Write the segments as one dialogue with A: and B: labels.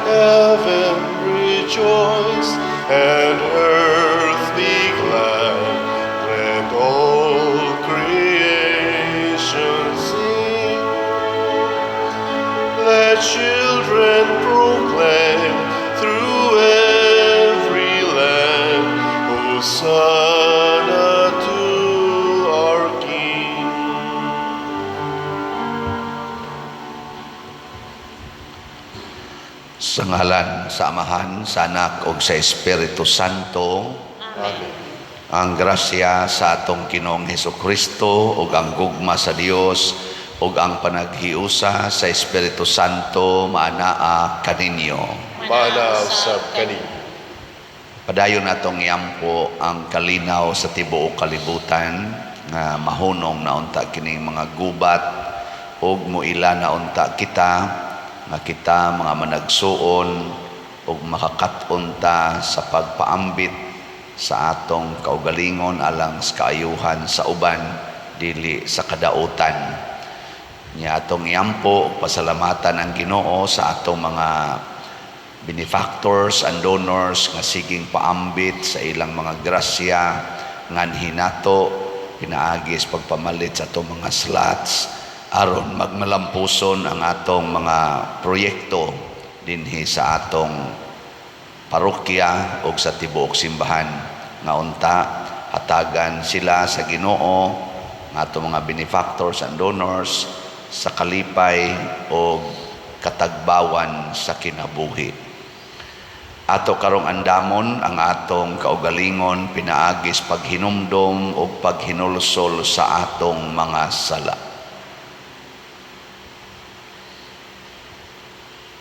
A: Heaven rejoice and earth be glad. Let all creation sing. Let children proclaim through every land, Hosanna to our King.
B: Sa ngalan sa Amahan, sa Anak ug sa Espiritu Santo.
A: Amen.
B: Ang grasya sa atong Ginoong Hesukristo ug ang gugma sa Dios ug ang panaghiusa sa Espiritu Santo maanaa kaninyo.
A: Maanaa usab kaninyo.
B: Padayon natong iampo ang kalinaw sa tibuok kalibutan nga mahunong na unta kining mga gubat ug muila na unta kita nga kita mga managsuon ug makakat-on ta sa pagpaambit sa atong kaugalingon alang sa kaayuhan sa uban dili sa kadautan. Nya atong iampo pasalamatan ang Ginoo sa atong mga benefactors and donors nga siging paambit sa ilang mga grasya nganhi nato pinaagi sa pagpamalit sa atong mga slots aron magmalampuson ang atong mga proyekto dinhi sa atong parokya o sa tibuok simbahan nga unta hatagan sila sa Ginoo nga atong mga benefactors and donors sa kalipay o katagbawan sa kinabuhi. Ato karong andamon ang atong kaugalingon pinaagis paghinumdom o paghinulsol sa atong mga sala.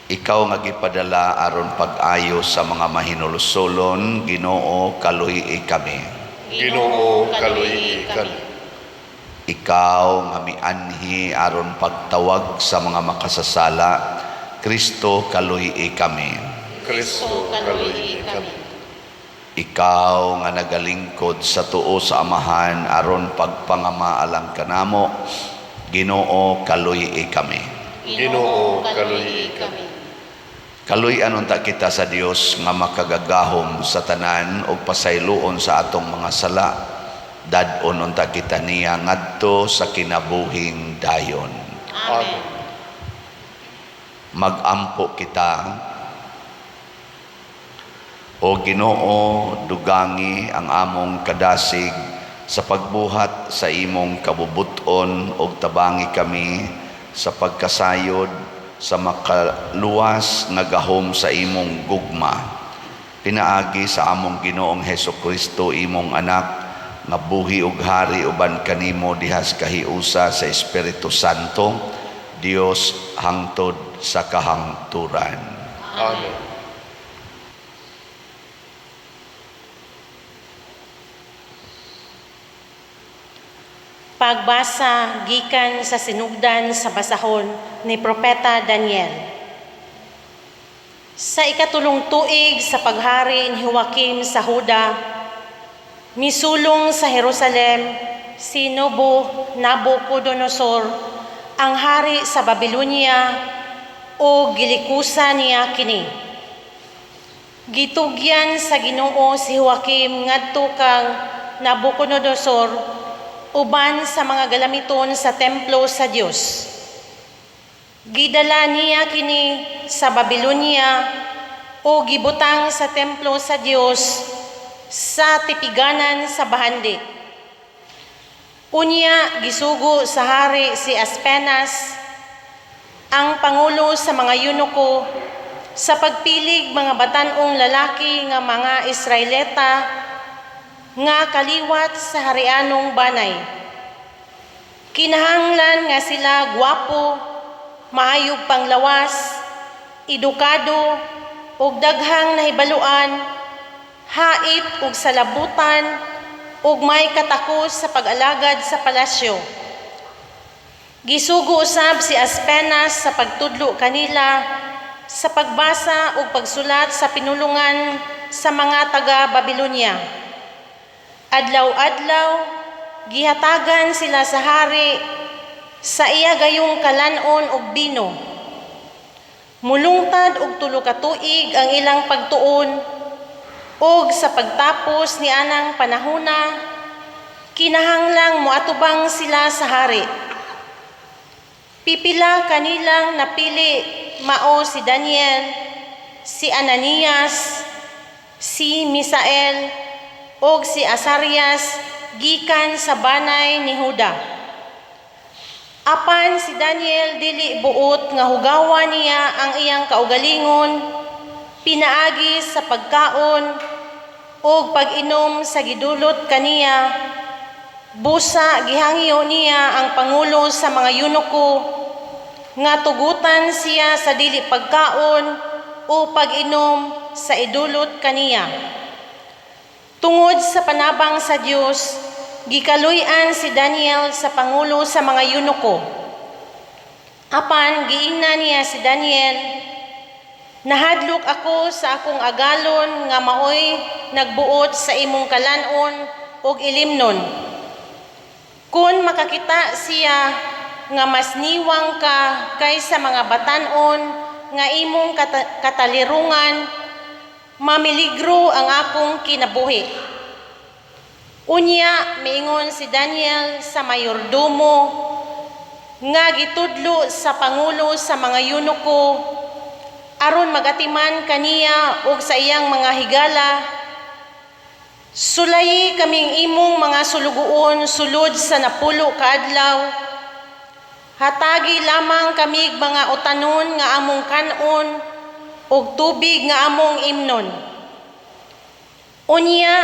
B: Ikaw nga gipadala aron pag-ayo sa mga mahinulsolon, Ginoo, kaluy-i kami.
A: Ginoo, kaluy-i kami.
B: Ikaw nga mianhi aron pagtawag sa mga makasasala, Kristo, kaluy-i kami.
A: Kristo, kaluy-i kami.
B: Ikaw nga nagalingkod sa tuo sa Amahan aron pagpangama alang kanamo, Ginoo, kaluy-i kami.
A: Ginoo, kaluy-i kami.
B: Kaluy-an unta kita sa Dios nga makagagahom sa tanan ug pasayloon sa atong mga sala. Dad-on unta kita niya ngadto sa kinabuhing dayon.
A: Amen.
B: Magampo kita. O Ginoo, dugangi ang among kadasig sa pagbuhat sa imong kabubuton ug tabangi kami sa pagkasayod sa makaluwas nga gahom sa imong gugma. Pinaagi sa among Ginoong Hesukristo, imong anak, nga buhi ug hari uban kanimo dihas kahiusa sa Espiritu Santo, Dios hangtod sa kahangturan.
A: Amen.
C: Pagbasa gikan sa sinugdan sa basahon ni Propeta Daniel. Sa ikatulong tuig sa paghari ni Joaquim sa Huda, misulong sa Jerusalem si Nabucodonosor, ang hari sa Babylonia, o gilikusan niya kini. Gitugyan sa Ginoo si Joaquim ngadto kang Nabucodonosor uban sa mga galamiton sa templo sa Dios. Gidala niya kini sa Babylonia o gibutang sa templo sa Dios sa tipiganan sa bahandi. Unya gisugo sa hari si Aspenas, ang pangulo sa mga eunuko, sa pagpilig mga batan-ong lalaki nga mga Israelita nga kaliwat sa harianong banay. Kinahanglan nga sila gwapo, maayog panglawas, edukado, ug daghang nahibaluan, hait ug salabutan, ug may katakos sa pag-alagad sa palasyo. Gisugo usab si Aspenas sa pagtudlo kanila sa pagbasa ug pagsulat sa pinulungan sa mga taga-Babylonia. Adlaw-adlaw, gihatagan sila sa hari sa iya gayong kalan-on og bino. Mulungtad og 3 ka tuig ang ilang pagtuon ug sa pagtapos ni anang panahona, kinahanglang moatubang sila sa hari. Pipila kanilang napili mao si Daniel, si Ananias, si Misael ug si Asarias gikan sa banay ni Huda. Apan si Daniel dili buot nga hugawa niya ang iyang kaugalingon pinaagi sa pagkaon ug pag-inom sa gidulot kaniya. Busa gihangyo niya ang pangulo sa mga eunuko nga tugutan siya sa dili pagkaon o pag-inom sa idulot kaniya. Tungod sa panabang sa Dios, gikaluy-an si Daniel sa pangulo sa mga eunuko. Apan giingnan niya si Daniel, "Nahadlok ako sa akong agalon nga maoy nagbuot sa imong kalanon ug ilimnon. Kung makakita siya nga mas niwang ka kaysa mga batan-on nga imong katalirungan, mamiligro ang akong kinabuhi." Unya miingon si Daniel sa mayordomo nga gitudlo sa pangulo sa mga eunuko aron magatiman kaniya ug sa iyang mga higala, "Sulayi kaming imong mga sulugoon sulod sa 10 ka adlaw. Hatagi lamang kamig mga utanon nga among kan-on ug tubig nga among imnon. Unya,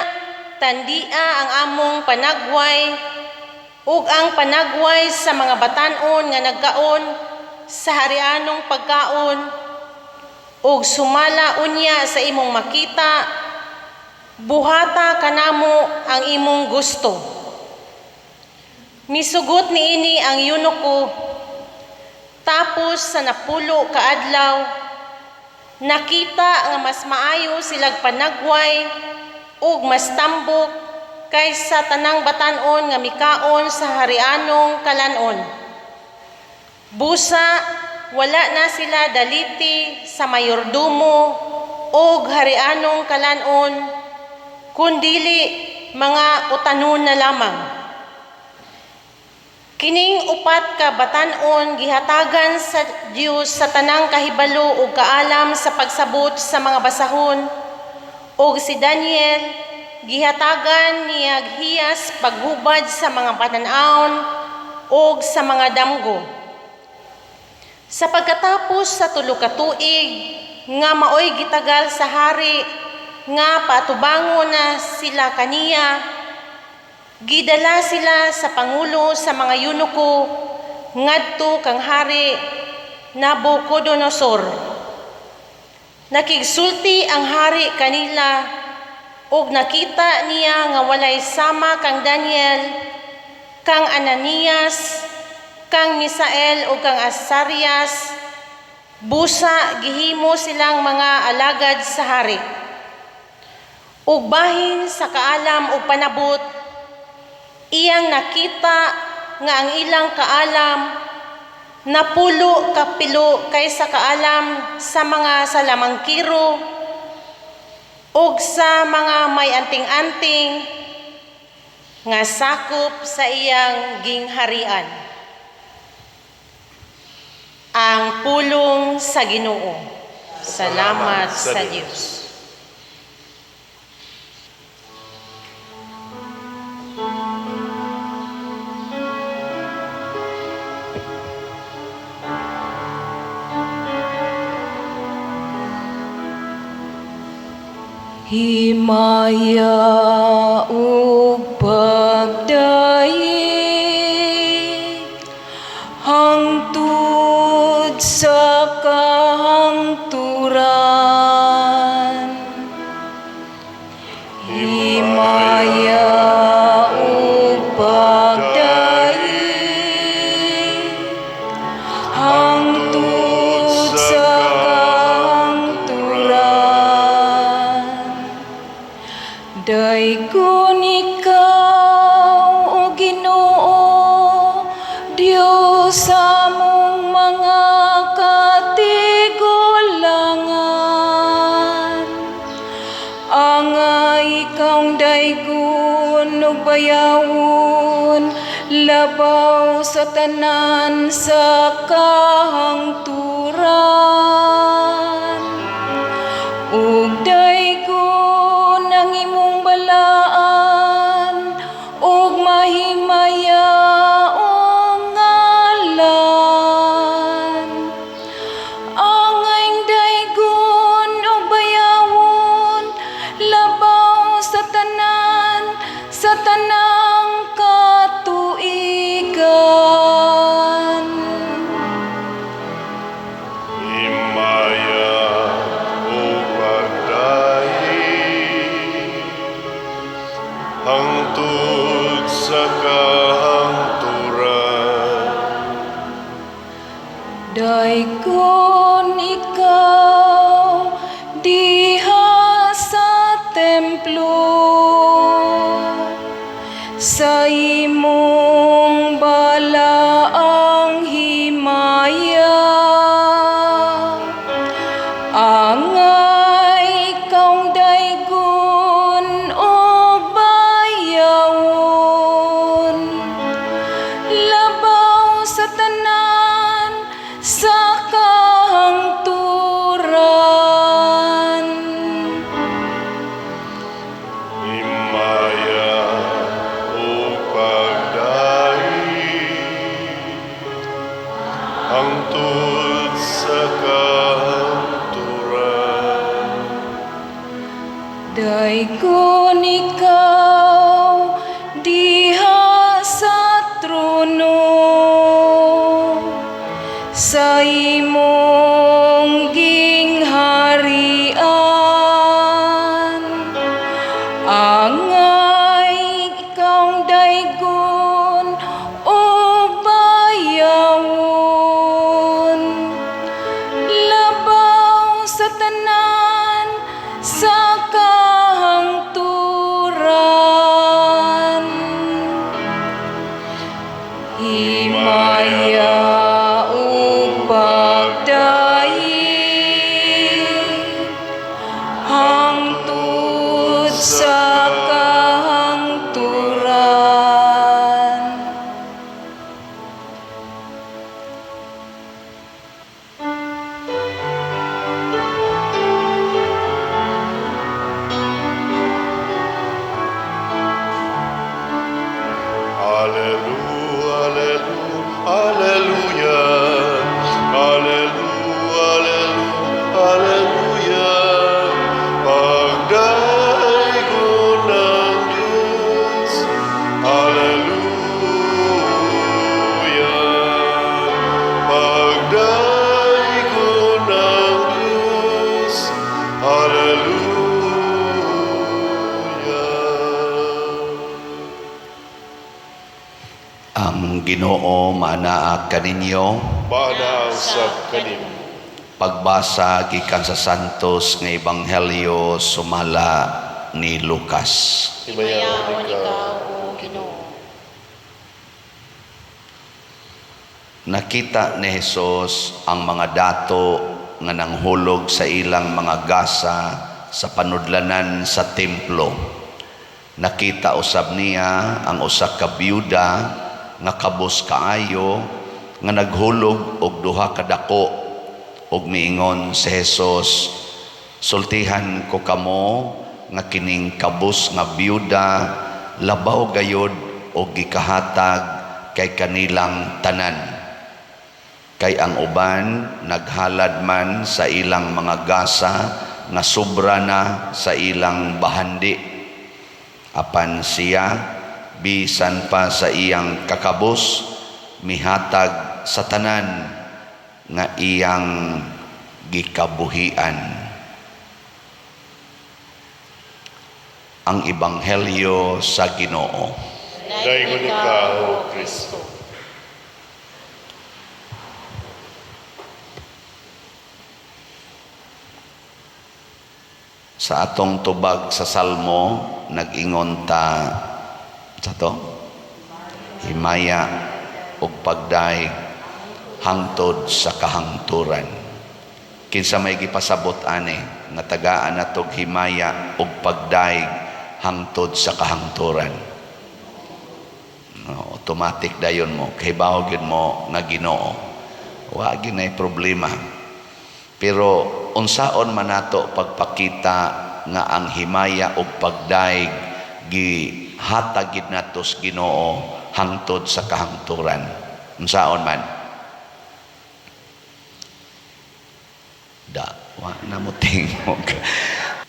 C: tandia ang among panagway ug ang panagway sa mga batan-on nga nagkaon sa harianong pagkaon, ug sumala unya sa imong makita, buhata kanamo ang imong gusto." Misugot niini ang eunuko, tapos sa 10 ka adlaw, nakita nga mas maayo silag panagway ug mas tambok kaysa tanang batan-on nga mikaon sa harianong kalanon. Busa wala na sila daliti sa mayordomo ug harianong kalanon, kundili mga utanon na lamang. Kining upat ka batan-on gihatagan sa Dios sa tanang kahibalo ug kaalam sa pagsabot sa mga basahon, ug si Daniel gihatagan niyag hiyas paghubad sa mga panan-awon ug sa mga damgo. Sa pagkatapos sa 3 ka tuig nga maoy gitagal sa hari nga paatubangon na sila kaniya, gidala sila sa pangulo sa mga eunuko ngadto kang hari Nabucodonosor. Nakigsulti ang hari kanila ug nakita niya nga walay sama kang Daniel, kang Ananias, kang Misael ug kang Asarias, busa gihimo silang mga alagad sa hari. Ug bahin sa kaalam ug panabot, iyang nakita nga ang ilang kaalam 10 kapilo kaysa kaalam sa mga salamangkiro ug sa mga may anting-anting nga sakop sa iyang gingharian. Ang pulong sa Ginoo. Salamat sa Dios.
D: Himaya ug pagdayeg hangtod sa kahangturan. Himaya ug pagdayeg hangtod sa kahangturan. Daygon ikaw, O Ginoo, Dios sa among mga katigulangan. bayawon labaw sa tanan sa kahangturan. Ug daygon ang imong balaan ug mahimayaong ngalan. Angay daygon ug bayawon labaw sa tanan sa tanang katuigan.
A: Himaya ug pagdayeg hangtod sa kahangturan.
D: Daygon ikaw diha sa templo sa imong balaang himaya. Angay ikaw daygon ug bayawon labaw sa tanan sa kahangturan.
A: Himaya ug pagdayeg hangtod sa kahangturan.
D: Daygon ikaw diha sa trono sa imong gingharian. Angay ikaw daygon ug bayawon labaw sa tanan sa kahangturan. Himaya ug pagdayeg hangtod sa kahangturan.
A: Alleluia, alleluia, alleluia, alleluia, alleluia. Pagdaygon ang Diyos. Alleluia. Pagdaygon ang Diyos. Alleluia.
B: Ang Ginoo maanaa kaninyo.
A: Maanaa usab kanimo.
B: Pagbasa gikan sa Santos nga Ebanghelyo sumala ni Lucas.
A: Himayaon
C: Himayaon
A: ikaw,
C: ikaw, O Ginoo.
B: Nakita ni Jesus ang mga dato nga nanghulog sa ilang mga gasa sa panudlanan sa templo. Nakita usab niya ang usa ka biyuda nga kabus kaayo nga naghulog og duha ka dako, ug miingon si Jesus, "Sultihan ko kamo nga kining kabus nga biyuda labaw gayod og gikahatag kay kanilang tanan. Kay ang uban naghalad man sa ilang mga gasa nga sobra na sa ilang bahandi. Apan siya, bisan pa sa iyang kakabos, mihatag sa tanan nga iyang gikabuhian." Ang Ebanghelyo sa Ginoo.
A: Daygon ikaw, O Kristo.
B: Sa atong tubag sa Salmo, nag-ingon ta sa to, himaya ug pagdayeg hangtod sa kahangturan. Kinsa may gipasabot ani nga tagaan natog himaya ug pagdayeg hangtod sa kahangturan? Automatic dayon mo, kahibaw gyud mo nga Ginoo. Wa gyud nay problema. Pero unsaon man nato pagpakita nga ang himaya ug pagdaig gihatag gid nato sa Ginoo hangtod sa kahangturan? Unsaon man? Da, wa na mo tingog.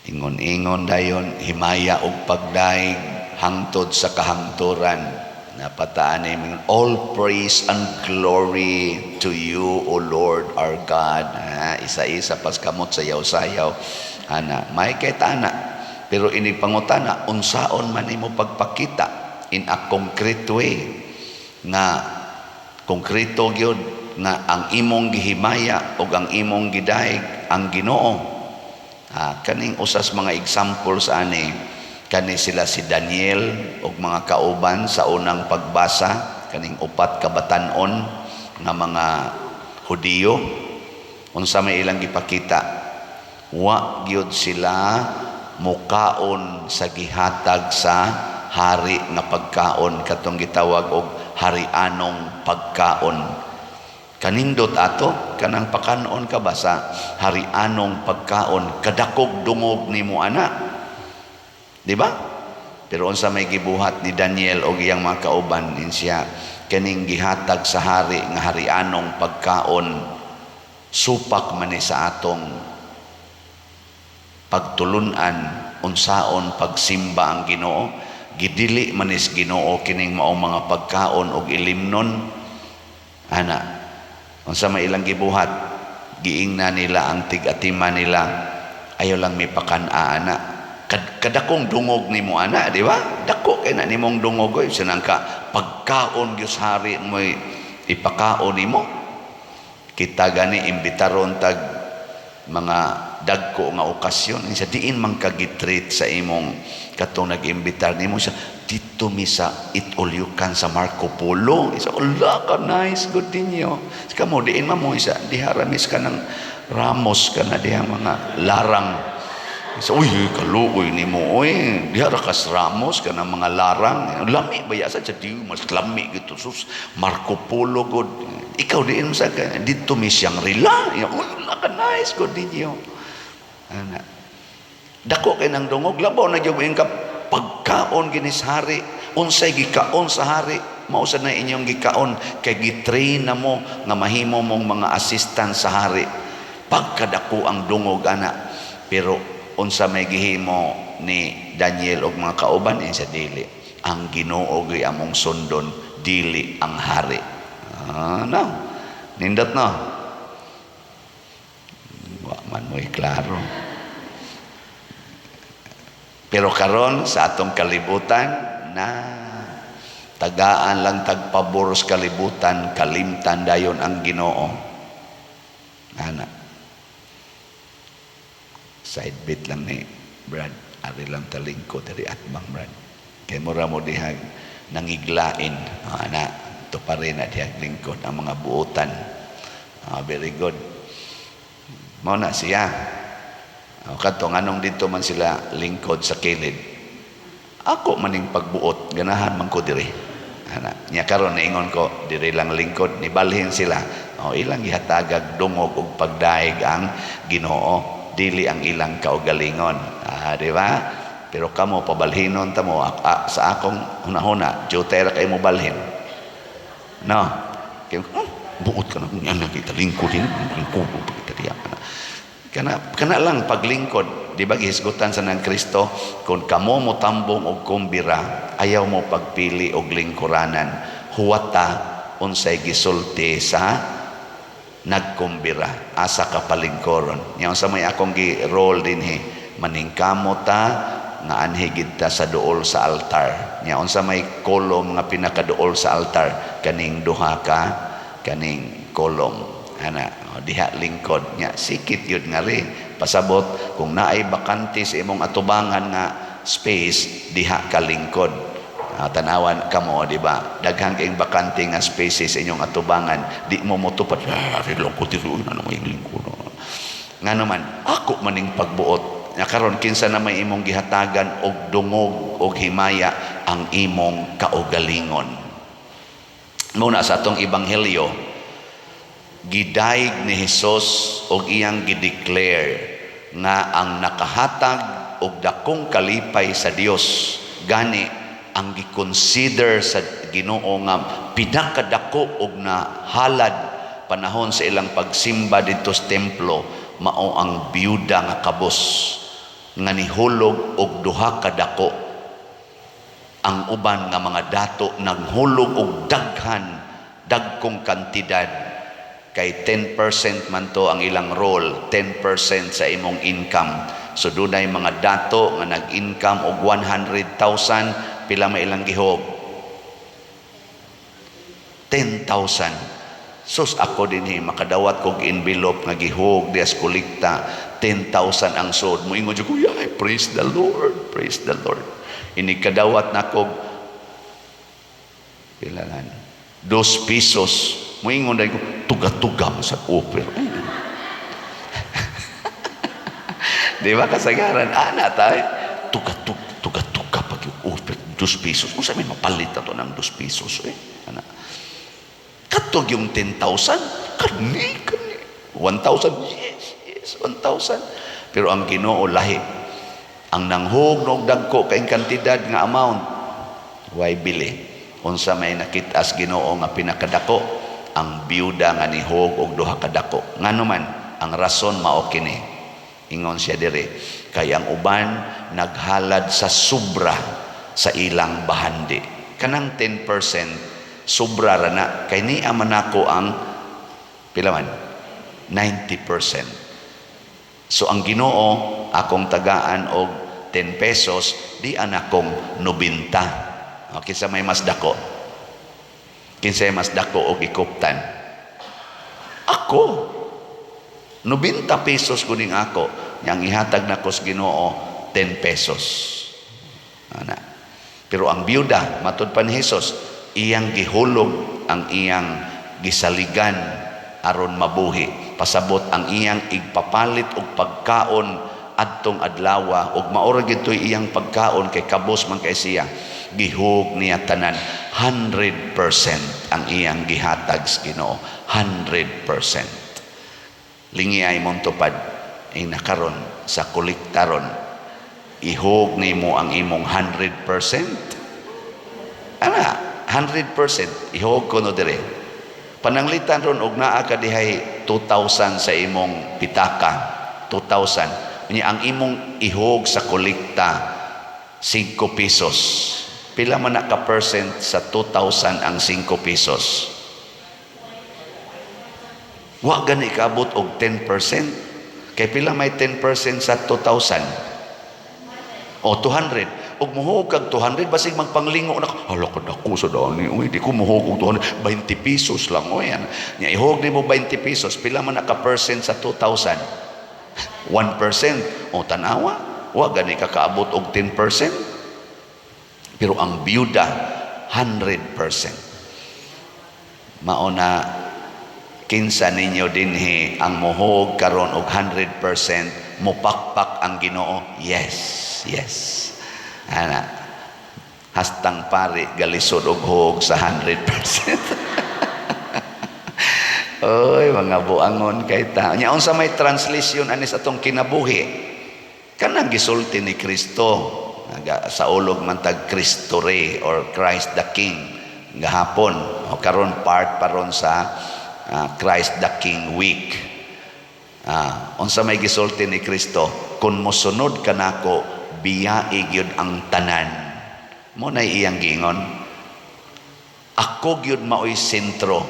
B: Ingon-ingon dayon himaya ug pagdaig hangtod sa kahangturan. Napataan ni all praise and glory to you, O Lord our God. Ha, isa-isa pas kamot sayaw-sayaw. Ana, may kay tana. Pero ini pangutana, unsaon man nimo pagpakita in a concrete way nga konkreto gyud nga ang imong gihimaya o ang imong gidaig ang Ginoo. Ha, kaning usas mga examples ani, kani sila si Daniel ug mga kauban sa unang pagbasa, kaning upat ka batan-on nga mga Hudiyo. Unsa may ilang gipakita? Wa gyud sila mukaon sa gihatag sa hari nga pagkaon, katong gitawag og harianong pagkaon. Kanindot ato kanang pakanon ka ba sa harianong pagkaon, kadakog dungog nimo ana, di ba? Pero unsa may gibuhat ni Daniel og iyang mga kauban, siya kaning gihatag sa hari nga harianong pagkaon, supak man ni sa atong pagtulunan unsaon pagsimba ang Ginoo. Gidili man is Ginoo kining maong mga pagkaon og ilimnon ana. Unsa may ilang gibuhat? Giingna nila ang tig-atima nila, ayaw lang may pakan-a ana. Kadakong dungog nimo ana, di ba? Dako kay na nimong dungog oy, sinang ka pagkaon gyud sa hari mo'y ipakaon nimo. Kita gani imbitaron tag mga dagko nga okasyon, sa diin man ka gitreat sa imong katong nag-imbitar nimo sa dito mi sa Eat All You Can sa Marco Polo. Isa, ala ka nice good ninyo. Sa kamo diin man mo isa diha ramis ka ng Ramos ka na diha mga larang. Isa, uy, kaluoy nimo, uy. Diha ra kas Ramos ka ng mga larang. Lami ba ya sa di mas lami gito sus Marco Polo good. Ikaw diin mo sa ka dito mi Shangri-La. Uy, ala ka nice good ninyo. Ana. Dako kay nang dungog, labaw na gyud ka pagkaon ginis hari. Unsay gikaon sa hari, mao sad na inyong gikaon kay gitrain na mo nga mahimo mong mga assistant sa hari. Pagkadako ang dungog ana. Pero unsa may gihimo ni Daniel og mga kauban sa dili ang Ginoo gyud among sundon, dili ang hari. Ah, no. Nindot no. Wa man mo'y klaro. Pero karon sa atong kalibutan na tagaan lang tagpabor sa kalibutan, kalimtan dayon ang Ginoo. Ana. Side bit lang ni Brad, ari lang talingko diri atbang Brad. Kay mura mo dihag nangiglain. Ana, to pa rin na dihag lingkod ang mga buotan. Very good. Mao na siya. O kadto nganong dito man sila lingkod sa kilid. Ako maning pagbuot, ganahan man ko diri. Ana, nya karon niingon ko diri lang lingkod, nibalhin sila. O ilang gihatagag dungog og pagdaig ang Ginoo, dili ang ilang kaugalingon. Ah, di ba? Pero kamo pabalhinon ta mo sa akong hunahuna, jutay ra kay mo balhin. No. Kay buot ka na nya kita lingkod din, lingkod kita diya. Kana lang paglingkod, di ba gihisgutan sa nang Kristo, kung kamo mo tambong og kumbira, ayaw mo pagpili og lingkuranan, huwata unsay gisulti sa nagkumbira, asa ka palingkoron. Nya unsa may akong gi-roll dinhi, maningkamot ta nga anhi gid ta sa duol sa altar. Nya unsa may kolom nga pinakaduol sa altar, kaning duha ka kaning kolom. Ana, diha lingkod nya sikit yun nga ri pasabot kung naay bakante sa imong atubangan nga space, diha ka lingkod. Tanawan kamo, di ba? Daghan kayong bakante nga spaces sa inyong atubangan, di mo motupad. Lingkod diri, uy, ano may lingkod. Nga naman, ako maning pagbuot. Nya karon kinsa na may imong gihatagan og dungog og himaya ang imong kaugalingon. Muna sa atong ebanghelyo, gidayeg ni Hesus og iyang gideclare nga ang nakahatag og dakong kalipay sa Dios, gani ang giconsider sa Ginoo nga pinakadako og nahalad panahon sa ilang pagsimba didto sa templo, mao ang biyuda nga kabos nga nihulog og duha ka dako. Ang uban nga mga dato naghulog og daghan, dagkong kantidad, kay 10% man to ang ilang role, 10% sa imong income. So dunay mga dato nga nag-income og 100,000, pila may ilang gihulog? 10,000. Sus, ako dinhi makadawat kog envelope nga gihulog diha sa kolekta, 10,000 ang sud. Moingon jud ko, "Yay, praise the Lord, praise the Lord." Inig kadawat na kog pila lan? 2 pesos. Moingon dahil ko, tuga-tuga mo sa offer. Ay. Di ba kasagaran? Ana tayo. Tuga-tuga, tuga-tuga pag yung offer, 2 pesos. Kung sabi, mapalit na to ng 2 pesos eh. Ana. Katog yung 10,000, kani, kani. 1,000, yes, 1,000. Pero ang Ginoo lahi. Ang nanghug og dagko kay kantidad nga amount, way bili. Unsa may nakit-as Ginoo nga pinakadako? Ang biyuda nga nihulog og duha ka dako. Ngano man, ang rason mao kini. Ingon siya diri, kay ang uban naghalad sa sobra sa ilang bahandi. Kanang 10% sobra ra na, kay niya man nako ang pila man? 90%. So ang Ginoo akong tagaan og 10 pesos, di anakong 90. O, kinsa may mas dako? Kinsa may mas dako og ikuptan? Ako. 90 pesos kuning ako. Yang ihatag nako sa Ginoo 10 pesos. Ana. Pero ang biyuda, matud pa ni Jesus, iyang gihulog ang iyang gisaligan aron mabuhi. Pasabot ang iyang igpapalit og pagkaon adtong adlawa, ug maura gitoy iyang pagkaon kay kabos man kay siya. Gihulog niya tanan, 100% ang iyang gihatag sa Ginoo, 100%. Lingi ay mong tupad ay nakaron sa kolektaron, ihulog nimo ang imong 100%. Ana, 100% ihulog ko no dire. Pananglitan ron og naa ka dihay 2,000 sa imong pitaka, 2,000 unya ang imong ihulog sa kolekta 5 pesos, pila man na ka percent sa 2,000 ang 5 pesos? Wa gani kaabot og 10%. Kay pila may 10% sa 2,000? O 200. Og muhulog kag 200, basig magpanglingo na ka. Hala ka dako sa dani. Uy, di ko muhulog og 200. 20 pesos lang. Uy, yan. Nya ihulog nimo 20 pesos, pila man na ka percent sa 2,000? 1%. O tanawa, wa gani ka kaabot og 10%. Pero ang biyuda, 100%. Mao na, kinsa ninyo dinhi ang muhulog karon og 100%, mupakpak ang Ginoo? Yes. Ana. Hastang pari galisod og hulog sa 100%. Oy, mga buangon kay ta. Nya unsa may translation ani sa atong kinabuhi? Kanang gisulti ni Kristo. Naga, sa ulog man tag Kristo Rey or Christ the King gahapon o karon, part paron sa Christ the King Week. Unsa may gisulti ni Kristo? Kung mosunod ka nako, biyai gyud ang tanan. Mo na iyang giingon. Ako gyud maoy sentro,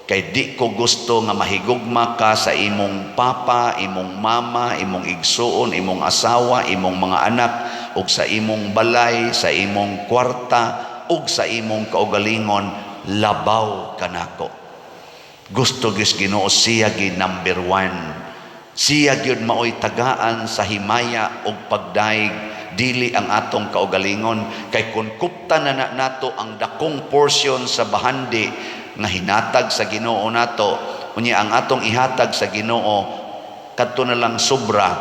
B: kay di ko gusto nga mahigugma ka sa imong papa, imong mama, imong igsuon, imong asawa, imong mga anak, ug sa imong balay, sa imong kwarta, ug sa imong kaugalingon, labaw kanako. Gusto gyud Ginoo siya gi number one. Siya gyud maoy tagaan sa himaya ug pagdaig, dili ang atong kaugalingon, kay kun kupta na, na nato ang dakong portion sa bahandi nga hinatag sa Ginoo nato, unya ang atong ihatag sa Ginoo kadto na lang sobra,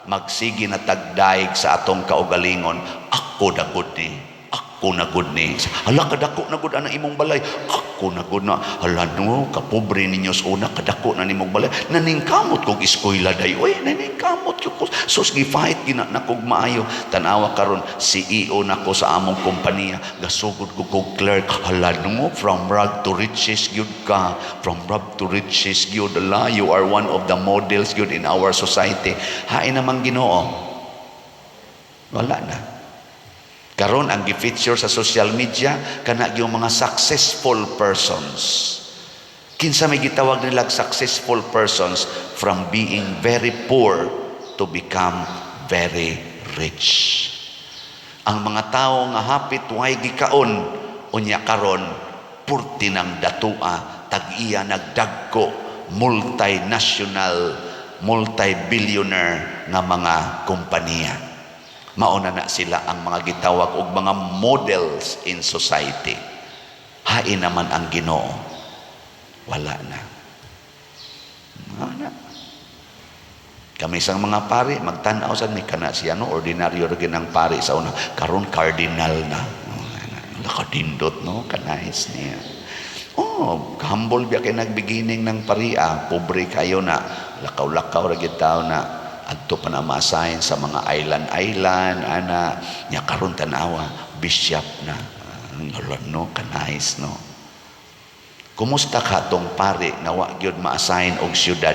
B: magsige na tagdaig sa atong kaugalingon. Ako dagod ni, ako. Ako na gud ni. Hala, kadako na gud ang imong balay. Ako na gud na. Hala no, kapobre ninyo sa una, kadako na nimong balay. Naningkamot kog eskwela day. Oy, naningkamot ko. Sus, gi-fight gina na kog maayo. Tanawa karon, CEO na ko sa among kompanya. Gasugod ko kog clerk. Hala no, from rag to riches gyud ka. From rag to riches gyud. Hala, you are one of the models gyud in our society. Hain naman Ginoo. Wala na. Karon ang gi-feature sa social media kana yung mga successful persons. Kinsa may gitawag nilang successful persons? From being very poor to become very rich. Ang mga tao nga hapit way gikaon, unya karon purti ng datua, tag-iya nagdagko, multinational, multi-billionaire nga mga kompanya. Mauna na sila ang mga gitawag og mga models in society. Hain naman ang Ginoo. Wala na. Wala. Kami sang mga pari, magtan-aw sad mi kana siya no, ordinaryo ra ang pari sa una. Karon cardinal na. Nakadindot no, kanais niya. Oh, humble biya kay nagbeginning ng paria, pobre kayo na, lakaw-lakaw ra gyud tao na adto pa na ma-assign sa mga island-island ana nya. Karon tan-awa, bishop na. Hala no, kanais no. Kumusta ka tong pari nga wa gyud ma-assign og syudad?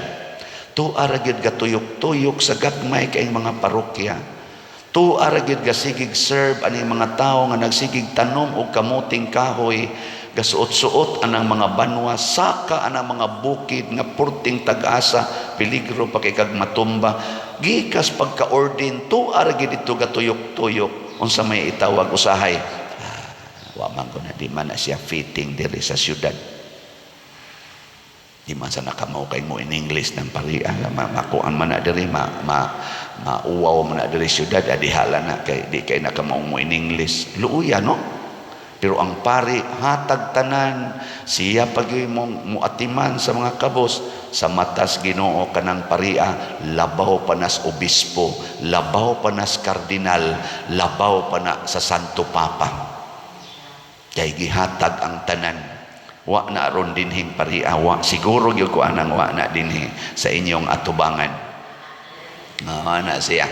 B: Tuwa ra gyud gatuyok-tuyok sa gagmay kay mga parokya. Tuwa ra gyud gasigig serve aning mga tawo nga nagsigig tanom og kamuting kahoy, gasuot-suot anang mga banwa, saka anang mga bukid nga purting tag-asa, peligro pa kay kag matumba. Gikas pagka-ordain, tuwa ra gyud ito gatuyok-tuyok. Unsa may itawag usahay? Ah, wa man ko na, di man na siya fitting diri sa syudad. Di man sa nakamaw kay mo in English ng parian, makuan man na diri, ma, ma, mauwaw man na diri syudad, adihala na kay di kay nakamaw mo in English. Luuya no. Pero ang pari hatag tanan, siya pag mo muatiman sa mga kabos. Sa matas Ginoo, kanang paria labaw pa nas obispo, labaw pa nas kardinal, labaw pa na sa Santo Papa. Kay gihatag ang tanan. Wa na aron dinhing paria, wa siguro gyud ko anang wa na dinhi sa inyong atubangan. Nga na siya.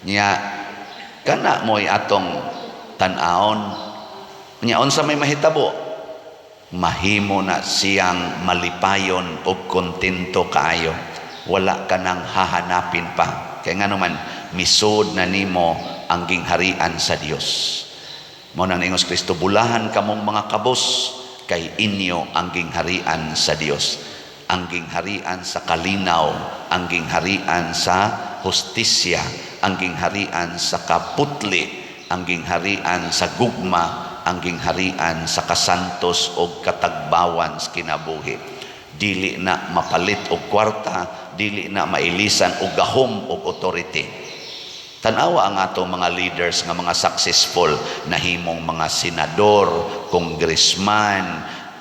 B: Nya kana mo'y atong tan-awon. Nya unsa may mahitabo? Mahimo na siyang malipayon o kontento kaayo. Wala ka nang hahanapin pa. Kaya nga naman, misod na nimo ang gingharian sa Dios. Mao nang ingos Kristo, "Bulahan kamong mga kabos, kay inyo ang gingharian sa Dios." Ang gingharian sa kalinaw, ang gingharian sa hustisya, ang gingharian sa kaputli, ang gingharian sa gugma, ang gingharian sa kasantos o katagbawan sa kinabuhi. Dili na mapalit og kwarta, dili na mailisan og gahom og authority. Tanawa ang ato mga leaders nga mga successful, nahimong mga senador, congressman,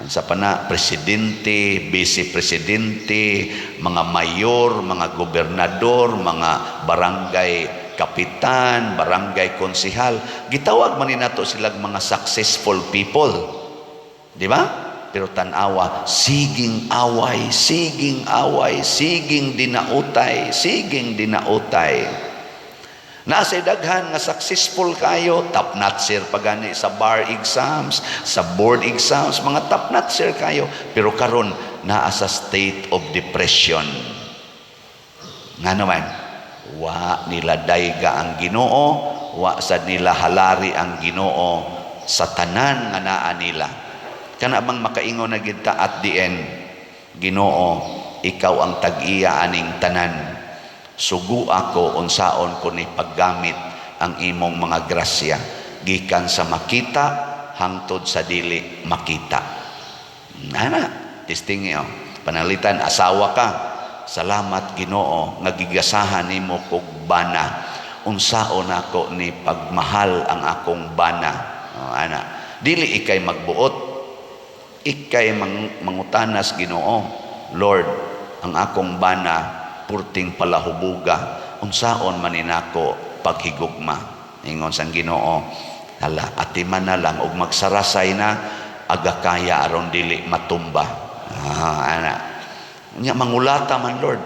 B: sa pana presidente, vice presidente, mga mayor, mga gobernador, mga barangay kapitan, barangay konsehal. Gitawag man ni nato silang mga successful people. Di ba? Pero tanawa, siging away, siging away, siging dinautay, siging dinautay. Nasa daghan nga successful kayo, top notcher pa gani sa bar exams, sa board exams, mga top notcher kayo. Pero karon naa sa state of depression. Nga naman, wa nila dayga ang Ginoo, wa sad nila halari ang Ginoo sa tanan nga naa nila. Kana bang makaingon na gid ta at the end, "Ginoo, ikaw ang tag-iya aning tanan. Sugo ako unsaon ko ni paggamit ang imong mga grasya gikan sa makita hangtod sa dili makita." Ana, testing oh. Panalitan asawa ka. "Salamat, Ginoo, nga gigasahan nimo kog bana. Unsaon nako ni pagmahal ang akong bana?" Oh, ana. Dili ikay magbuot. Ikay mangutanas Ginoo. "Lord, ang akong bana purting palahubuga. Unsaon man nako paghigugma?" Ingon sang Ginoo, Hala, atiman na lang og magsarasay na aga kaya aron dili matumba. Ah, ana. Nya mangulata man, Lord.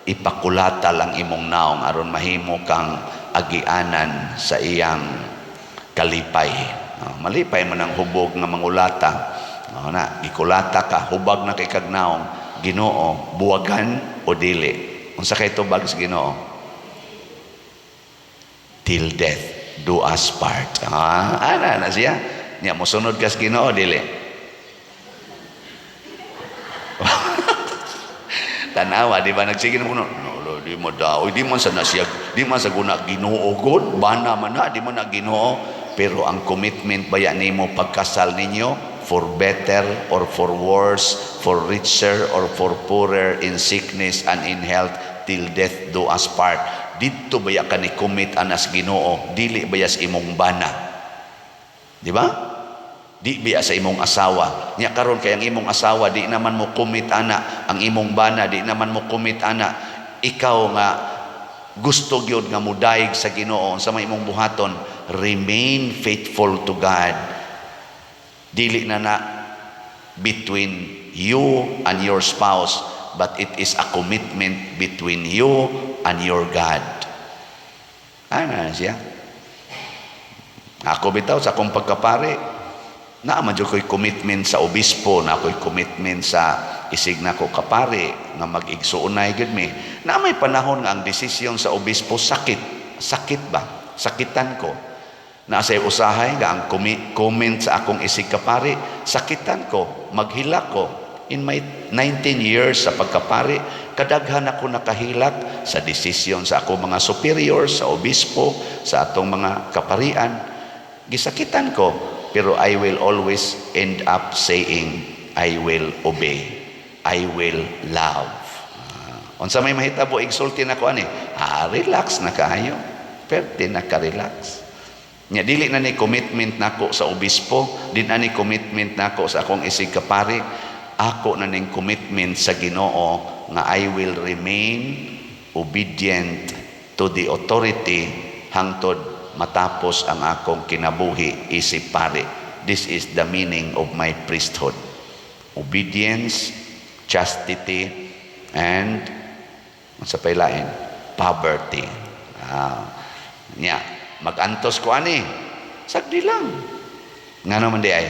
B: Ipakulata lang imong naong aron mahimo kang agianan sa iyang kalipay. Ah, malipay man ang hubog nga mangulata. Oh, na, gikulata ka, hubag na kay kag naong, Ginoo, buwagan o dili? Unsa kay tubag sa Ginoo? Till death do us part. Ah, ana na siya. Nya mosunod kas Ginoo, dili? Tanawa, di ba nagsige na kuno? No, lo, di mo daw, di man sa na siya, di man sa guna Ginoo god, bana man na, di man na Ginoo. Pero ang commitment baya nimo pagkasal ninyo, for better or for worse, for richer or for poorer, in sickness and in health, till death do us part. Didto baya ka ni commit anas Ginoo, dili baya sa imong bana. Di ba? Di biya sa imong asawa. Nya karon kay ang imong asawa di naman mo commit ana, ang imong bana di naman mo commit ana. Ikaw nga gusto gyud nga mudayeg sa Ginoo sa may imong buhaton, remain faithful to God. Dili na na between you and your spouse, but it is a commitment between you and your God. Ana na siya. Ako bitaw sa akong pagkapari, naa man jud ko'y commitment sa obispo, naa ko'y commitment sa isig nako kapari nga mag-igsuonay gyud mi. Naa may panahon nga ang desisyon sa obispo sakit, sakit ba? Sakitan ko. Naa say usahay nga ang comment sa akong isig kapari, sakitan ko, maghilak ko. In my 19 years sa pagkapari, kadaghan ako nakahilak sa desisyon sa akong mga superiors, sa obispo, sa atong mga kaparian. Gisakitan ko, pero I will always end up saying, "I will obey. I will love." Unsa may mahitabo, igsulti nako ani, relax na kaayo. Perte na ka-relax. Nya dili na ni commitment nako sa obispo, di na ni commitment nako sa akong isig kapari, ako na ning commitment sa Ginoo nga I will remain obedient to the authority hangtod matapos ang akong kinabuhi isip pari. This is the meaning of my priesthood. Obedience, chastity, and sa pailain, poverty. Nya, magantos ko ani. Sagdi lang. Nga naman di ay,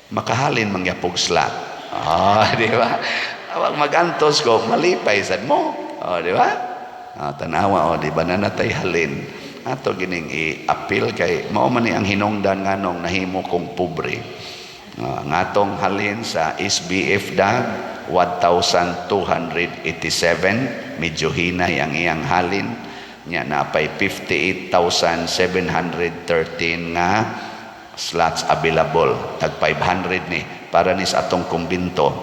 B: makahalin mangyapog slot. Di ba? Awag magantos ko, malipay sad mo. Oh, di ba? Ah, tanawa, oh, di ba na natay halin. Ato gining i-appeal kay mao man ni ang hinungdan nganong nahimo kong pobre. Ang atong halin sa SBF DAG 1,287, medyo hinay ang iyang halin nya, napay 58,713 nga slots available, tag 500 ni para ni sa atong kumbinto.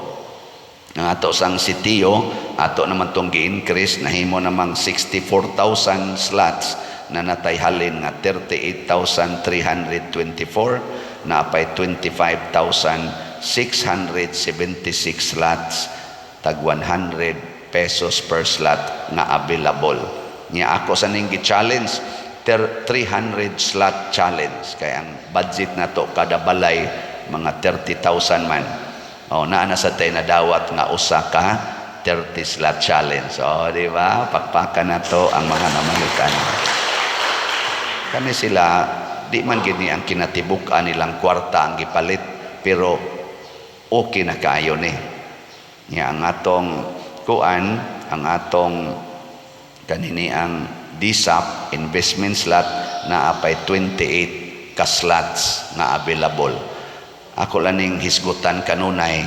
B: Ang ato sang sitio, ato naman tong gi-increase, nahimo namang 64,000 slots na natay halin nga 38,324, napay 25,676 slots tag 100 pesos per slot nga available. Nya ako sa ning gi-challenge 300 slot challenge kay ang budget nato kada balay mga 30,000 man. Oh, naa na sa tay nadawat nga usa ka 30 slot challenge. Oh, di ba? Pakpakan nato ang mga namalitan. Kani sila di man gini ang kinatibuk-an nilang kwarta ang gipalit, pero okay na kaayo ni. Nya ang atong kuan, ang atong kanini ang DSAP investment slot na apay 28 ka slots nga available. Ako lang ning hisgutan kanunay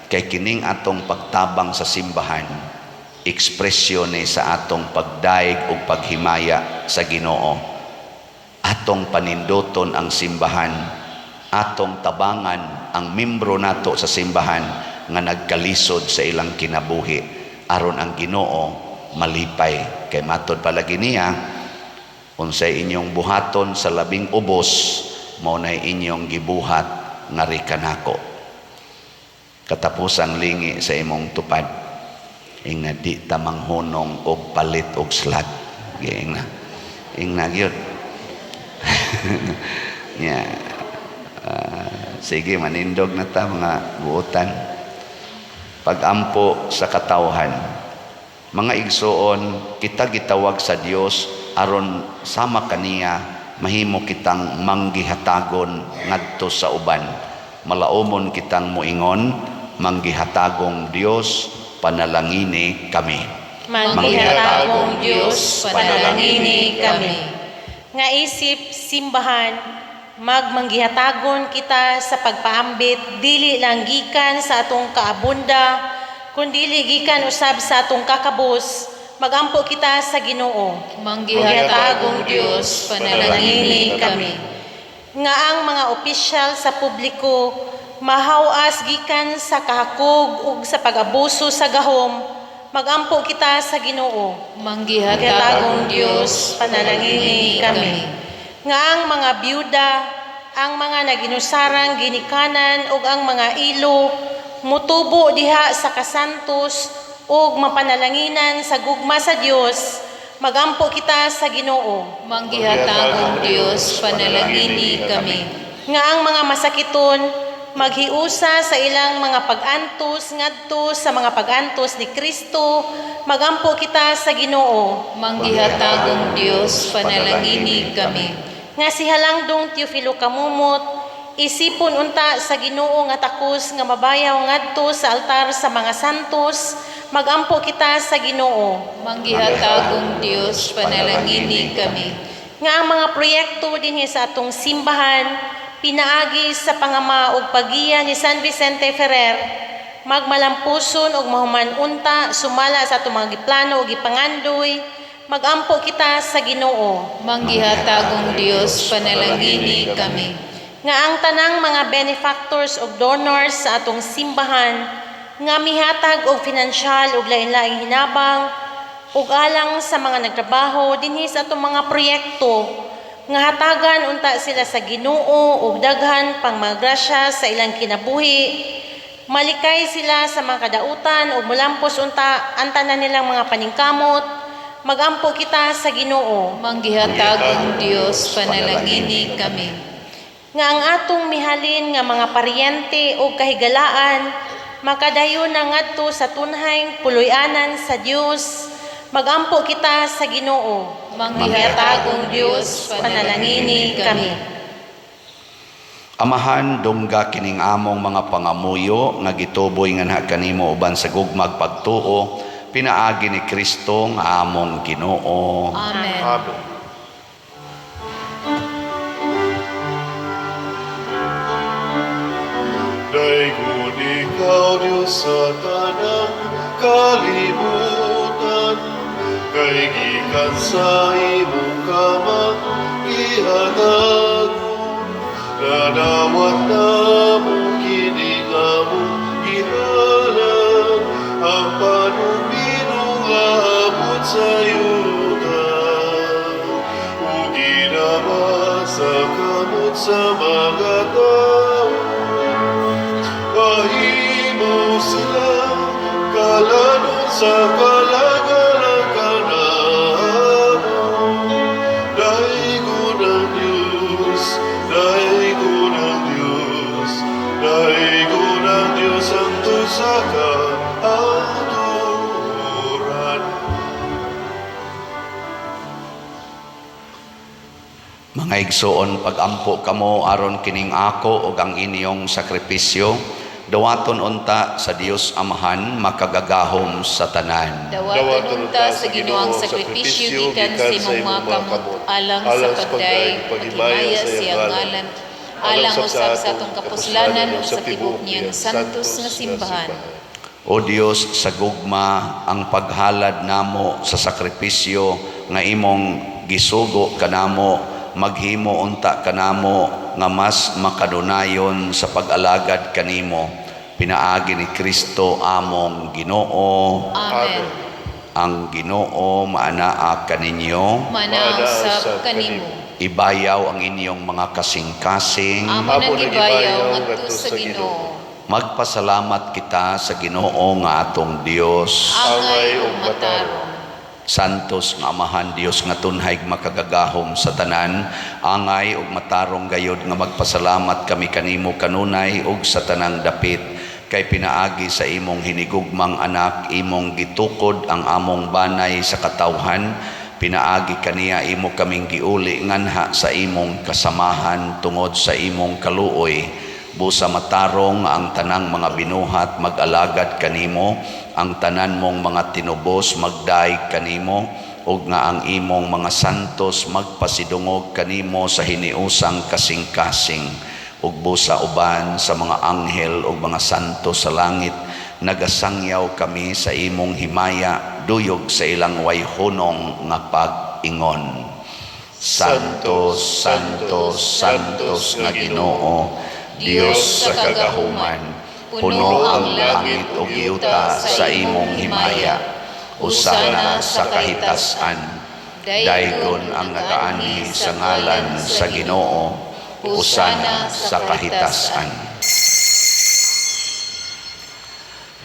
B: kay kining atong pagtabang sa simbahan, ekspresyon ni sa atong pagdaig ug paghimaya sa Ginoo. Atong paninduton ang simbahan, atong tabangan ang membro nato sa simbahan nga nagkalisod sa ilang kinabuhi aron ang Ginoo malipay. Kay matod palagi niya, unsay inyong buhaton sa labing ubos, mao nay inyong gibuhat ngari kanako. Katapusang lingi sa imong tupad, ingna di ta manghunong og palit og slot. Ingna, ingna gyud. Yeah. Sige, manindog na ta, mga buotan. Pagampo sa katawhan. Mga igsoon, kita gitawag sa Dios aron sama kaniya mahimo kitang manggihatagon ngadto sa uban. Malaumon kitang moingon, "Manggihatagong Dios, panalangini kami."
C: Manggihatagong Dios, panalangini kami. Nga isip simbahan, magmanggihatagon kita sa pagpaambit dili lang gikan sa atong kaabunda, kundili gikan usab sa atong kakabos. Magampo kita sa Ginoo.
D: Manggihatagong Dios, panalangini kami.
C: Nga ang mga opisyal sa publiko mahawas gikan sa kahakog ug sa pag-abuso sa gahom. Magampo kita sa Ginoo.
D: Manggihatagong Dios, panalangini kami.
C: Nga ang mga byuda, ang mga naginusarang ginikanan ug ang mga ilo mutubo diha sa kasantos ug mapanalanginan sa gugma sa Dios. Magampo kita sa Ginoo.
D: Manggihatagong Dios, panalangini kami.
C: Nga ang mga masakiton maghiusa sa ilang mga pag-antos ngadto sa mga pag-antos ni Kristo. Magampo kita sa Ginoo.
D: Manggihatagong Dios, panalangini kami.
C: Nga si Halangdong Teofilo Camomot isipon unta sa Ginoo nga takos nga mabayaw ngadto sa altar sa mga santos. Magampo kita sa Ginoo.
D: Manggihatagong Dios, panalangini kami.
C: Nga ang mga proyekto dinhi sa atong simbahan pinaagi sa pangama ug paggiya ni San Vicente Ferrer magmalampuson ug mahuman unta sumala sa atong mga giplano ug gipangandoy. Magampo kita sa Ginoo.
D: Manggihatagong Dios, panalangini kami.
C: Nga ang tanang mga benefactors ug donors sa atong simbahan nga mihatag og finansyal ug lain-laing hinabang ug alang sa mga nagtrabaho dinhi sa atong mga proyekto, nga hatagan unta sila sa Ginoo ug daghan pang mga grasya sa ilang kinabuhi, malikay sila sa mga kadautan ug mulampos unta ang tanan nilang mga paningkamot. Magampo kita sa Ginoo.
D: Manggihatagong Dios, panalangini kami.
C: Nga ang atong mihalin nga mga paryente o kahigalaan makadayon na ngadto sa tunhayng puloy-anan sa Dios. Magampo kita sa Ginoo.
D: Manggihatagong Dios, panalangini kami.
B: Amahan, dungga kining among mga pangamuyo nga gituboy nganha kanimo uban sa gugmag pagtuo pinaagi ni Kristo nga among Ginoo.
D: Amen.
A: Amen. Daygon ikaw, Diyos, sa tanang kalibutan, kay gikan sa imong kamang gihatagon, nadawat namo kini among gihalad, ang panubinong nga abot sa yuta, ug ginama sa kamot sa mga tawo. Mahimo sila kalanon sa kalagalang kanamo. Daygon ang Diyos, daygon ang Diyos, daygon ang Diyos ang sa kauturan.
B: Mga igsoon, pagampo kamo aron kining ako ug ang inyong sakripisyo dawaton unta sa Dios Amahan makagagahom sa tanan.
D: Dawaton unta sa Ginoo ang sakripisyo gikan sa imong mga kamot alang sa pagdayeg paghimaya sa iyang ngalan, alang usab sa atong kapuslanan ug sa tibuok niyang santos nga simbahan.
B: O Dios sa gugma, ang paghalad namo sa sakripisyo nga imong gisugo kanamo maghimo unta kanamo nga mas makadunayon sa pag-alagad kanimo pinaagi ni Kristo among Ginoo.
D: Amen.
B: Ang Ginoo maanaa kaninyo.
D: Manaa usab kanimo.
B: Ibayaw ang inyong mga kasing-kasing.
D: Amo nang gibayaw ngadto sa Ginoo.
B: Magpasalamat kita sa Ginoo nga atong Dios.
D: Angay ug matarong.
B: Santos nga Amahan, Dios nga tunhay makagagahom sa tanan, angay ug matarong gayod nga magpasalamat kami kanimo kanunay ug sa tanang dapit, kay pinaagi sa imong hinigugmang anak, imong gitukod ang among banay sa katawhan. Pinaagi kaniya imo kaming giuli nganha sa imong kasamahan tungod sa imong kaluoy. Busa matarong ang tanang mga binuhat mag-alagad kanimo, ang tanan mong mga tinubos magdaig kanimo, ug nga ang imong mga santos magpasidungog kanimo sa hiniusang kasing-kasing. Ug busa uban sa mga anghel ug mga santos sa langit, nagasangyaw kami sa imong himaya, duyog sa ilang wayhunong nga pag-ingon. Santo, Santo, Santos nga Ginoo, Dios sa kagahuman, puno ang langit ug yuta sa imong himaya. Usana sa kahitasan, daygon ang nagaanhi sa ngalan sa Ginoo. Usana sa kahitasan.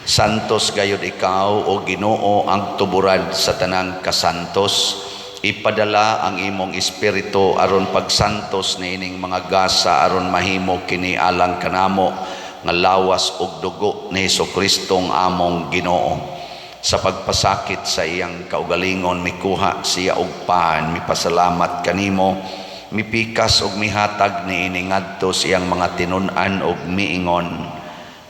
B: Santos gayud ikaw, o Ginoo, ang tuburan sa tanang kasantos. Ipadala ang imong espiritu aron pagsantos niining mga gasa aron mahimo kini alang kanamo nga lawas ug dugo ni Hesus-Kristong among Ginoo. Sa pagpasakit sa iyang kaugalingon, mikuha siya og pan, mipasalamat kanimo, mipikas ug mihatag niini ngadto sa iyang mga tinun-an ug miingon: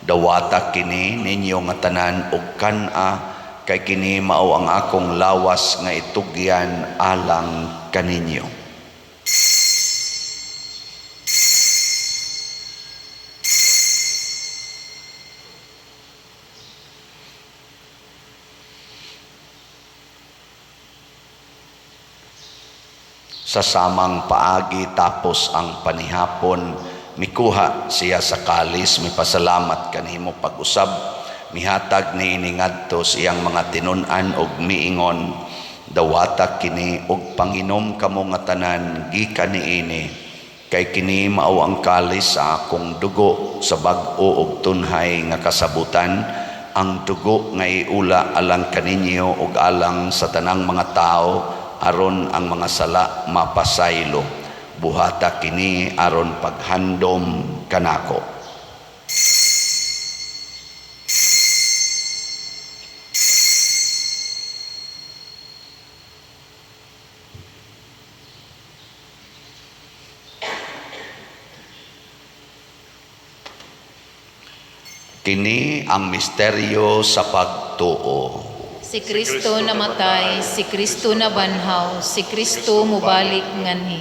B: Dawata kini ninyo nga tanan ug kan-a, kay kini mao ang akong lawas nga itugyan alang kaninyo. Sa samang paagi tapos ang panihapon, mikuha siya sa kalis, mipasalamat kanimo pag-usab, mihatag niini ngadto sa iyang mga tinun-an og miingon: Dawata kini og panginom kamo nga tanan gikan niini, kay kini mao ang kalis sa akong dugo sa bag-o og tunhay nga kasabutan, ang dugo nga iula alang kaninyo ug alang sa tanang mga tawo aron ang mga sala mapasaylo. Buhata kini aron paghandom kanako. Kini ang misteryo sa pagtuo.
D: Si Kristo namatay, si Kristo nabanhaw, si Kristo mubalik nganhi.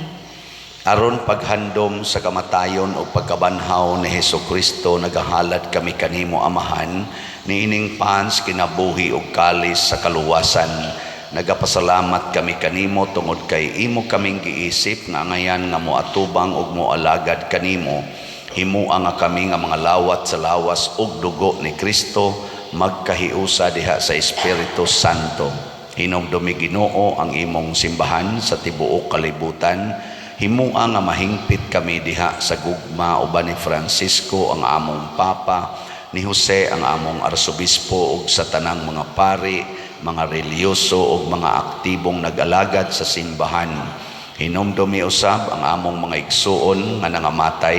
B: Aron paghandom sa kamatayon o pagkabanhaw ni Hesus-Kristo, nagahalad kami kanimo Amahan, niining pans kinabuhi og kalis sa kaluwasan. Nagapasalamat kami kanimo tungod kay imo kaming giisip nga angayan nga moatubang ug moalagad kanimo. Himua nga kami nga mga lawat sa lawas ug dugo ni Kristo magkahiusa diha sa Espiritu Santo. Hinumdumi Ginoo ang imong simbahan sa tibuok kalibutan. Himua nga mahingpit kami diha sa gugma uban ni Francisco ang among Papa, ni Jose ang among Arsobispo ug sa tanang mga pari, mga relihiyoso ug mga aktibong nag-alagad sa simbahan. Hinumdumi usab ang among mga igsuon nga nangamatay,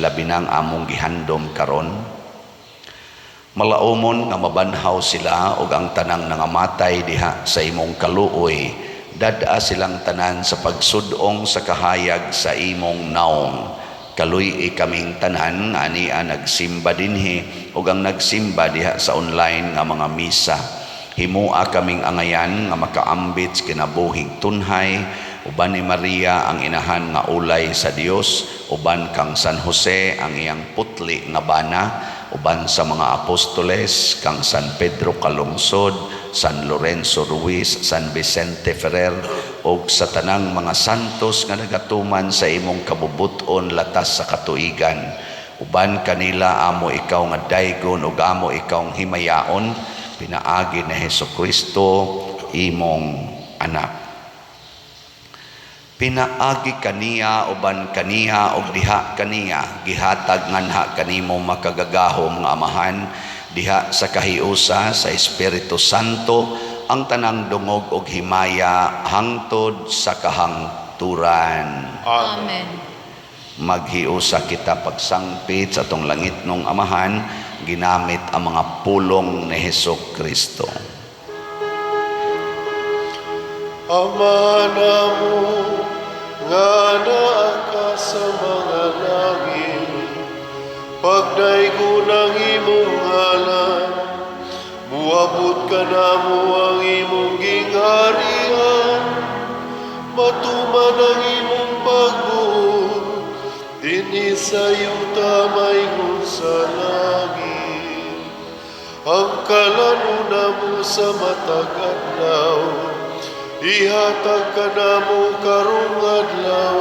B: labi na ang among gihandom karon. Malaumon nga mabanhaw sila ug ang tanang nangamatay diha sa imong kaluoy. Dad-a silang tanan sa pagsudong sa kahayag sa imong naong. Kaluy-i kaming tanan nga ania nagsimba dinhi ug ang nagsimba diha sa online nga mga misa. Himua kaming angayan nga makaambit sa kinabuhing tunhay uban ni Maria ang inahan nga ulay sa Dios, uban kang San Jose ang iyang putli nga bana, uban sa mga apostoles kang San Pedro Calungsod, San Lorenzo Ruiz, San Vicente Ferrer, ug sa tanang mga santos nga nagatuman sa imong kabubut-on latas sa katuigan. Uban kanila amo ikaw nga daygon ug amo ikaw himayaon, pinaagi ni Hesus-Kristo imong anak. Pinaagi kaniya uban kaniya og diha kaniya gihatag nganha kanimo makagagahom nga Amahan diha sa kahiusa sa Espiritu Santo ang tanang dungog og himaya hangtod sa kahangturan.
D: Amen.
B: Maghiusa kita pagsangpit sa atong langitnong Amahan ginamit ang mga pulong ni Heso Kristo.
A: Ama namo nga naa ka sa mga langit, pagdaygon ang imong ngalan, muabot kanamo ang imong gingharian, matuman ang imong pagbuot, dinhi sa yuta maingon sa langit. Ang kalanon namo sa matag adlaw, ihatag kanamo karong adlaw,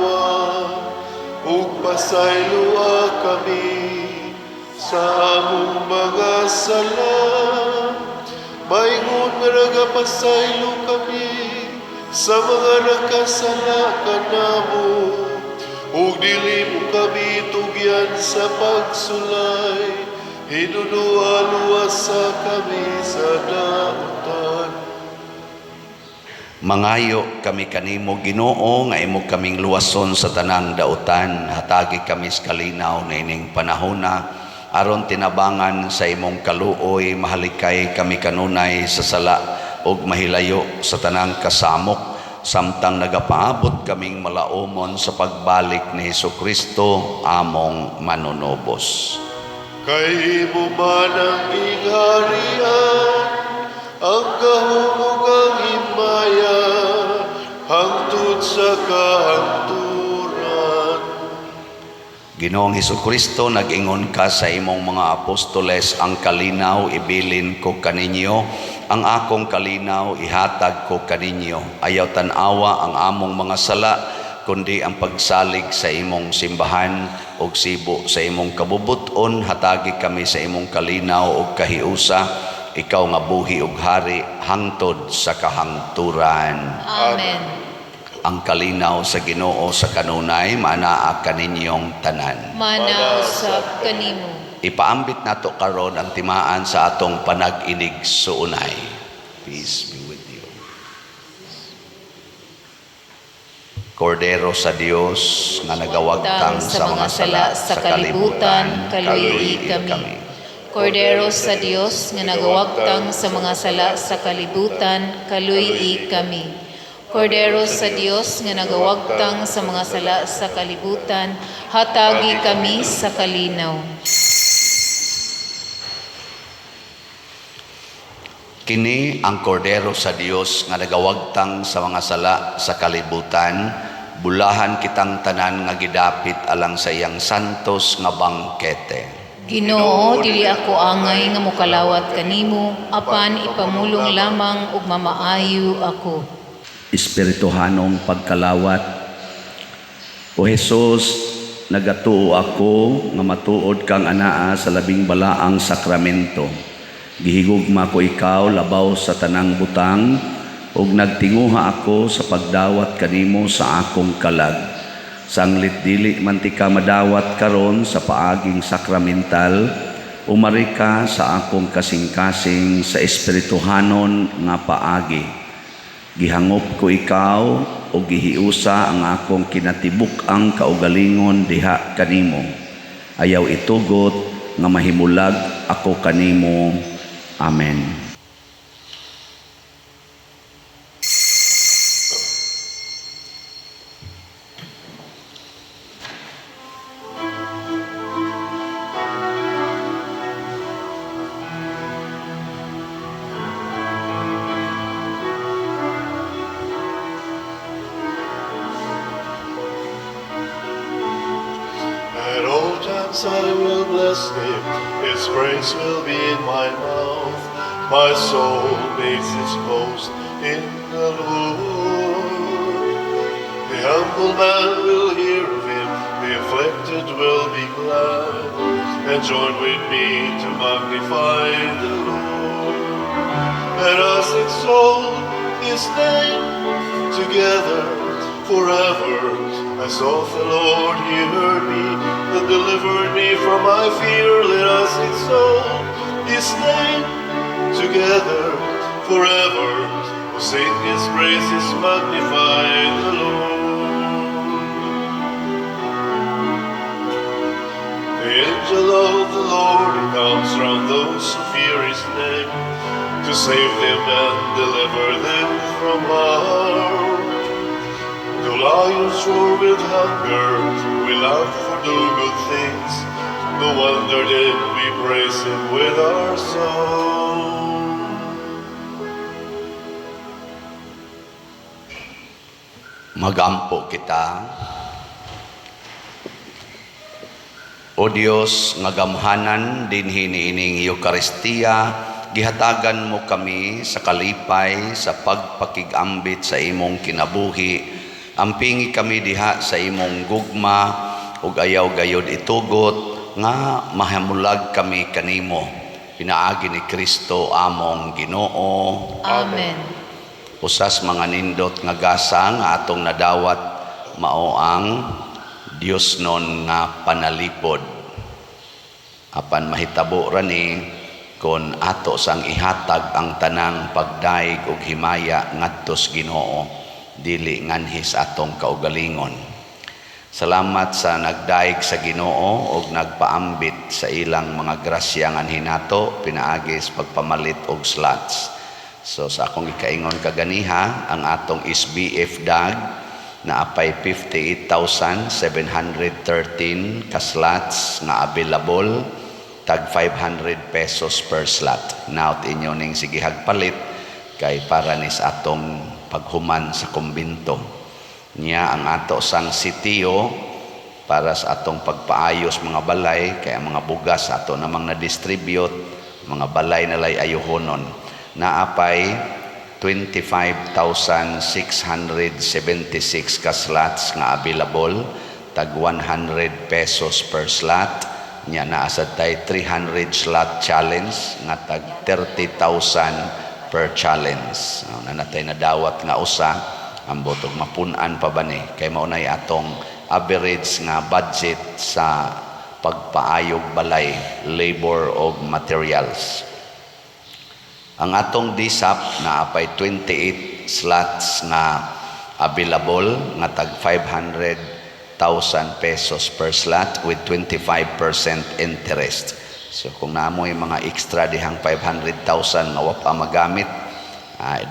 A: ug pasayloa kami sa among mga sala, maingon nga nagapasaylo kami sa mga nakasala kanamo, ug dili mo kami tugyan sa pagsulay, hinunua luwasa kami sa dautan.
B: Mangayo kami kanimo, Ginoo, nga imo kaming luwason sa tanang dautan. Hatagi kami sa kalinaw niining panahona aron tinabangan sa imong kaluoy mahalikay kami kanunay sa sala ug mahilayo sa tanang kasamok samtang nagapaabot kaming malaumon sa pagbalik ni Hesus Kristo among manunubos.
A: Kay imo man ang gingharian, ang gahom ug ang himaya, hangtod sa kahangturan.
B: Ginoong Hesus Kristo, nag-ingon ka sa imong mga apostoles, "Ang kalinaw ibilin ko kaninyo, ang akong kalinaw ihatag ko kaninyo. Ayaw tan-awa ang among mga sala, kundi ang pagsalig sa imong simbahan ug sibo sa imong kabubuton, hatagi kami sa imong kalinaw ug kahiusa, ikaw nga buhi ug hari hangtod sa kahangturan."
D: Amen.
B: Ang kalinaw sa Ginoo sa kanunay maanaa kaninyong tanan.
D: Maanaa usab kanimo.
B: Ipaambit nato karon ang timaan sa atong panag-inig-suunay. Peace be with you. Kordero sa Dios nga nagawagtang
D: sa mga sala sa kalibutan, kaluyi kami. Kordero sa Dios nga nagawagtang sa mga sala sa kalibutan, kaluyi kami. Kordero sa Dios nga nagawagtang sa mga sala sa kalibutan, hatagi kami sa kalinaw.
B: Kini ang Kordero sa Dios nga nagawagtang sa mga sala sa kalibutan, bulahan kitang tanan nga gidapit alang sa iyang santos nga bangkete.
D: Ginoo, dili ako angay nga mokalawat kanimo, apan ipamulong lamang ug mamaayo ako.
B: Espirituhanong pagkalawat. O Hesus, nagatuo ako nga matuod kang anaa sa labing balaang sakramento. Gihigugma ko ikaw labaw sa tanang butang ug nagtinguha ako sa pagdawat kanimo sa akong kalag. Sanglit dili man tika madawat karon sa paaging sakramental, umari ka sa akong kasing-kasing sa espirituhanon nga paagi. Gihangop ko ikaw o gihiusa ang akong kinatibuk-ang kaugalingon diha kanimo. Ayaw itugot nga mahimulag ako kanimo. Amen.
A: At all times I will bless him, his praise will be in my mouth. My soul makes its boast in the Lord. The humble man will hear of him, the afflicted will be glad, and join with me to magnify the Lord. Let us exalt his name together forever. I sought the Lord, he heard me, and delivered me from my fear. Let us exalt his name together Forever we'll sing His praises, magnify the Lord. The angel of the Lord comes round those who fear His name, to save them and deliver them from harm. The lions roar with hunger, we long for do good things. No wonder then we praise Him with our song.
B: Magampo kita. O Dios, nga gamhanan dinhi niining Eukaristiya, gihatagan mo kami sa kalipay sa pagpakigambit sa imong kinabuhi. Ampingi kami diha sa imong gugma ug ayaw gayod itugot nga mahamulag kami kanimo. Pinaagi ni Kristo among Ginoo.
D: Amen.
B: Usas mga nindot nga gasa nga atong nadawat mao ang Dios non nga panalipod. Apan mahitabo ra ni kon ato sang ihatag ang tanang pagdaig ug himaya ngadto sa Ginoo, dili nganhis atong kaugalingon. Salamat sa nagdaig sa Ginoo ug nagpaambit sa ilang mga grasya nganhi nato pinaagi sa pagpamalit og slots. So sa akong gikaingon kaganiha, ang atong SBF DAG naapay 58,713 ka slots nga available, tag 500 pesos per slot. Naot inyo ning sigihag palit kay para ni sa atong paghuman sa kumbinto. Niya ang ato sang sitio para sa atong pagpaayos mga balay, kay ang mga bugas ato namang na-distribute, mga balay nalay ayuhonon. Naapay 25,676 ka slots nga available, tag 100 pesos per slot. Nya naa sad tay 300 slot challenge nga tag 30,000 per challenge. Nanatay nadawat nga usa, ambot og mapun-an pa ba ni kay mao nay atong average nga budget sa pagpaayog balay, labor og materials. Ang atong DSAP naapay 28 slots nga available nga tag 500,000 pesos per slot with 25% interest. So kung naamoy mga extra dihang 500,000 nga wa pa magamit,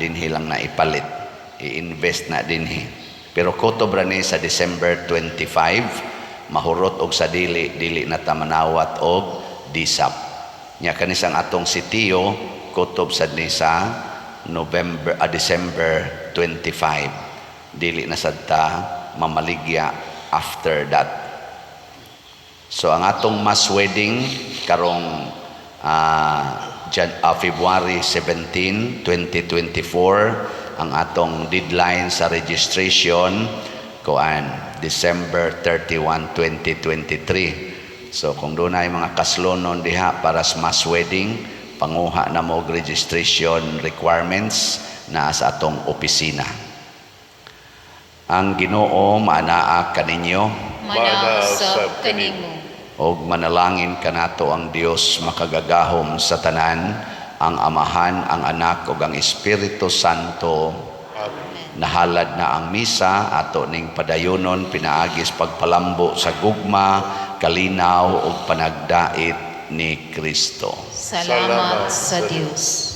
B: dinhi lang na ipalit, i-invest na dinhi. Pero kutob ra ni sa December 25, mahurot og sa dili, dili na ta manawat og DSAP. Nya kanisang atong sitio kutob sad ni sa December 25. Dili na sad ta mamaligya after that. So ang atong mass wedding karong February 17, 2024, ang atong deadline sa registration kuan December 31, 2023. So kung dunay mga kaslonon diha para sa mass wedding, panguha na mo og registration requirements naa sa atong opisina. Ang Ginoo maanaa kaninyo,
D: Manaa usab kanimo.
B: Og manalangin kanato ang Dios makagagahom sa tanan, ang Amahan, ang Anak ug ang Espiritu Santo.
A: Amen.
B: Nahalad na ang misa ato ning padayonon pinaagis pagpalambo sa gugma, kalinaw ug panagdait ni Kristo.
D: Salamat sa Dios.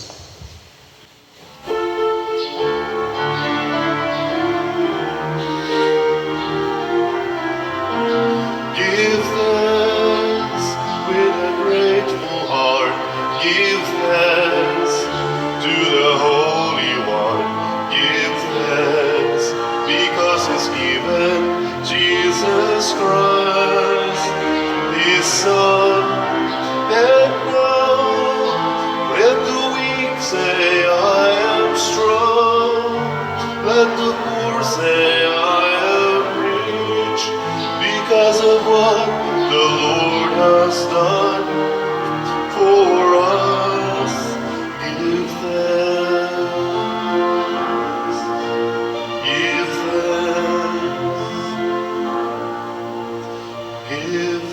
A: Give thanks with a grateful heart. Give thanks to the Holy One. Give thanks because He's given Jesus Christ, His Son. And now let the weak say, I am strong. Let the poor say, I am rich, because of what the Lord has done for us. Give thanks. Give thanks. Give